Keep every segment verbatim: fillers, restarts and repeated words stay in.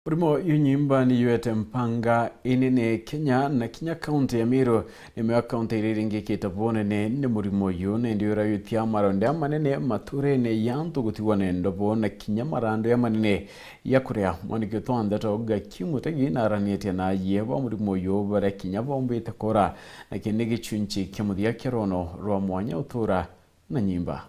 Murimo uyu nyimba ni yuete mpanga inene Kenya na kinya kaunti ya Meru. Nimio kaunti iria iringikite bunene ni murimo uyu, na indi urayutia maronda manene maturene ya antu gutigwa na ndobo na kinya marandu ya manene ya kuria. Mwandiki wetu wa ndeto Gaki Mutegi naranitie na ayie ba murimo uyu baria kinya bombite kura, na kii ni gichunchi kia muthia kia rono rwa mwanya utura na nyimba.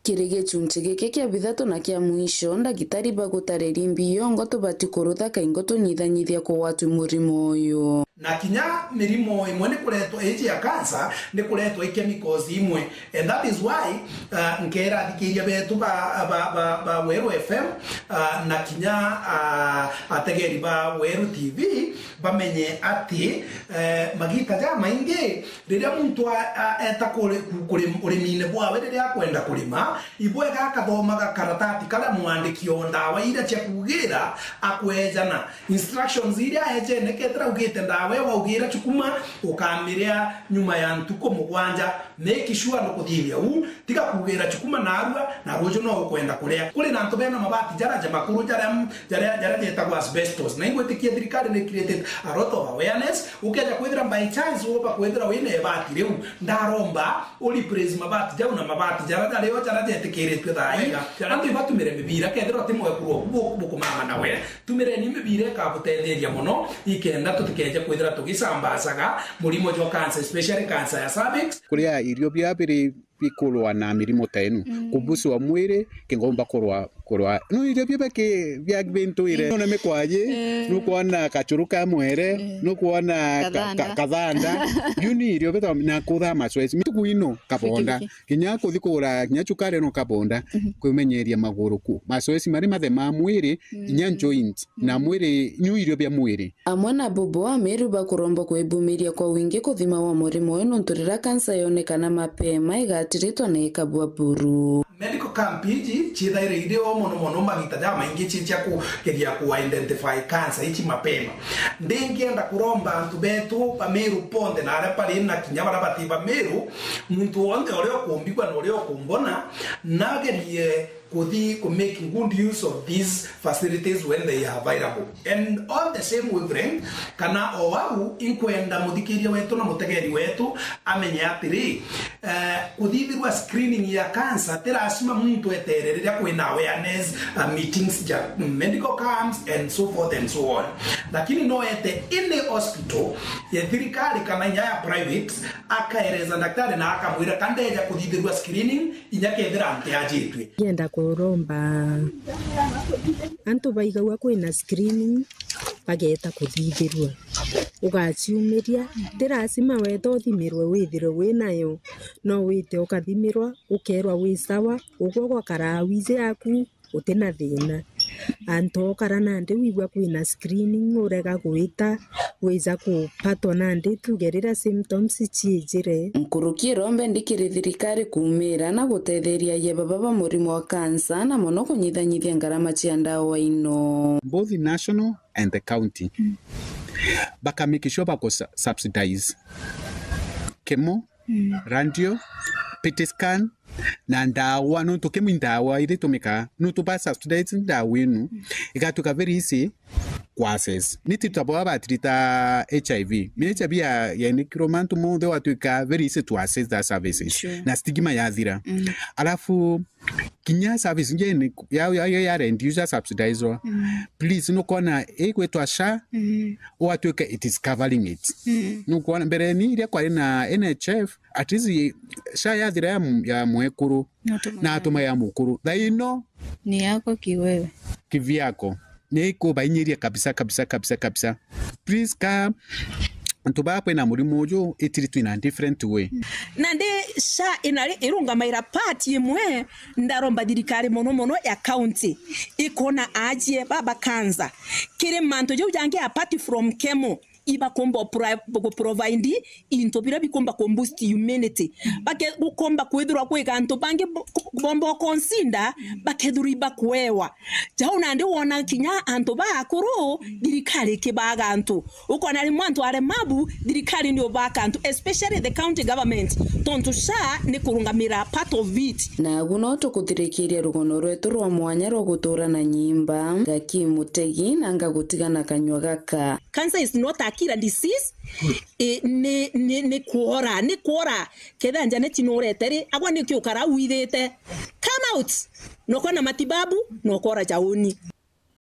Kiri gichunchi giki kia bithatu na kia mwisho, ndagitari bagutariria imbi yongo tubati kurutha kaingo tunyithanyithia kugwatwi murimo uyu. Na kinya mirimo imwe ni kuretwa, iji ya cancer, ni kuretwa i chemicals imwe. And that is why, uh, nkera athikiria betu ba, ba, ba, ba Weru F M, uh, na kinya, uh, ategeri ba Weru T V bamenye ati, eh, magita jamaingi riria muntu a, a, eta kuri, ku-, kuri, urimine bwawe, riria akwenda kurima, ibwega akathoma gakaratati karia mwandiki o ndawa iria cia kugira akwejana. Instructions iria aejene, kethira augite ndawa iu augira chukuma, ukamiria nyuma ya ntuku mugwanja. Make sure nukuthithia uu, tiga kugira chukuma narua, na ruju no ukwenda kuria. Kuri na antu bena mabati jaria jamakuru, jaria, jaria, jaria jetagwa asbestos. Na ingwitikia thirikari ni created a lot of awareness. Ukeja kwithira by chance womba kwithira wina ibati riu, ndaromba u replace mabati jau na mabati jaria jario jaria jetikiritue thaa ii. Antu ibatumire mibira, kethira uti mwekuru oku bu-, bukumama nawe. Tumireni mibira ikabutetheria mono, ikenda tutikeje kwithira tugisambasaga murimo jwa cancer, especially cancer ya cervix. Kuria irio bia biri bikurwa na mirimo ta inu. Mm. Kubucwa mwiri kingomba kurwa, kurwa. No irio bia biki bia bintu ire. Mm. Nona mikwaji, eh, nukwona kachuru ka mwere, eh, nukwona ka-, kathanda. Ka-, kathanda. Biu ni irio bita na kutha masoesi. Mituku ino kabonda. Biki, biki. Kinya kuthi kugura, kinya chukari no kabonda. Mhm. Kwimenyeria maguru ku. Masoesi mari mathe ma mwiri, mm, inya joint. Na, mm, mwiri, nyu irio bia mwiri. Amwe na bubu, Ameru bakuromba kwibumiria kwa wingi kuthima wa murimo uyu, nontu riria kansa yonekana mapema, igatiritwa na ikabua buru. Medical camp iji ciithaire iri o mono mono, magita jamaingi ci cia kugeria ku identify cancer ici mapema. Ndingienda kuromba antu betu ba Meru bonthe na aria bari na kinya baria bati ba Meru, muntu wonthe uria ukumbigua na uria ukumbona, nagerie kuthi ku make good use of these facilities when they are available. And on the same wavelength, kana o au, inkwenda muthikiria wetu na mutegeri wetu amenye atiri, eh, kuthithirwa screening ya cancer ti lazima muntu etere riria kwina awareness, uh, meetings ja medical camps and so forth and so on. Lakini no ete any hospital ya thirikari kana inya ya private, akaereza daktari na akamwira, "Ka ndeja kuthithirwa screening, inya kethira ntiajitue." Ndienda kuromba antu baigagua kwina screening, bageta kuthithirua. Ugaciumiria, ti lazima weta uthimirwe withirwe winayo. No wite ukathimirwa, ukerwa wi sawa, ugwe ugakara wiji yaku, uti na thina. Antu okara nandi wigua kwina screening, urega gwita, wija kupatwa nandi tuge riria symptoms ciijire. Nkuruki irombe ndi kiri thirikari kuumira na gutetheria aye baba ba murimo wa kansa, na mono kunyithanyithia ngarama cia ndawa ino. Both national and the county. Mm. Baka make sure bako su-, subsidize chemo, mm, radio, P T scan, na ndawa, nontu chemo i ndawa iria itumikaa, nontu ba subsidize ndawa inu, mm, igatuika very easy ku access. Ni ti ta baba batirita H I V. Ni H I V ya, ya ni kiro mantu monthe watuika very easy to access that services. Sure. Na stigma yathira. Mm. Alafu, kinya service nje ni ya, ya, ya, ya reduce ya subsidizwa. Mm. Please, nukona igwitwa SHA, mm, ugatuika it is covering it. Mm. Nukona mbere ni iria kwari na N H F, at least SHA yathira ya mu-, ya mwekuru, na atuma ya mukuru. Thaino ni yako kiwewe. Kivyako. Ni ikubainyiria kabisa, kabisa, kabisa, kabisa. Please, ka antu baa kwina murimo uju, itiritwe in a different way. Nandi SHA inari irungamaira part imwe, ndaromba thirikari mono mono ya county ikona ajie baba kanza kiri mantu jau jangi apart from chemo. ibakomba pro-, gu provide into biria bikomba ku boost immunity. Bake-, gukomba kwithirwa kwi antu bangi bo-, bomba consider bakethirwa ibakwewa. Jau nandi wona kinya antu bakuru, thirikari ikibaga antu. Ukona rimwe antu aremabu, thirikari ni ubaka antu, especially the county government. Tontu SHA ni kurungamira part of it. Nagu no tukuthirikiria rugono rwetu rwa mwanya rwa gutura na nyimba, ngaki mutegi na ngagutiga na kanyua gaka. Cancer is not a killer disease. E, ni, ni, ni kuora, ni kuora. Ketha Janet nurete ri, agwa ni kiukara withite. Come out. Nokona matibabu, nokora jauni.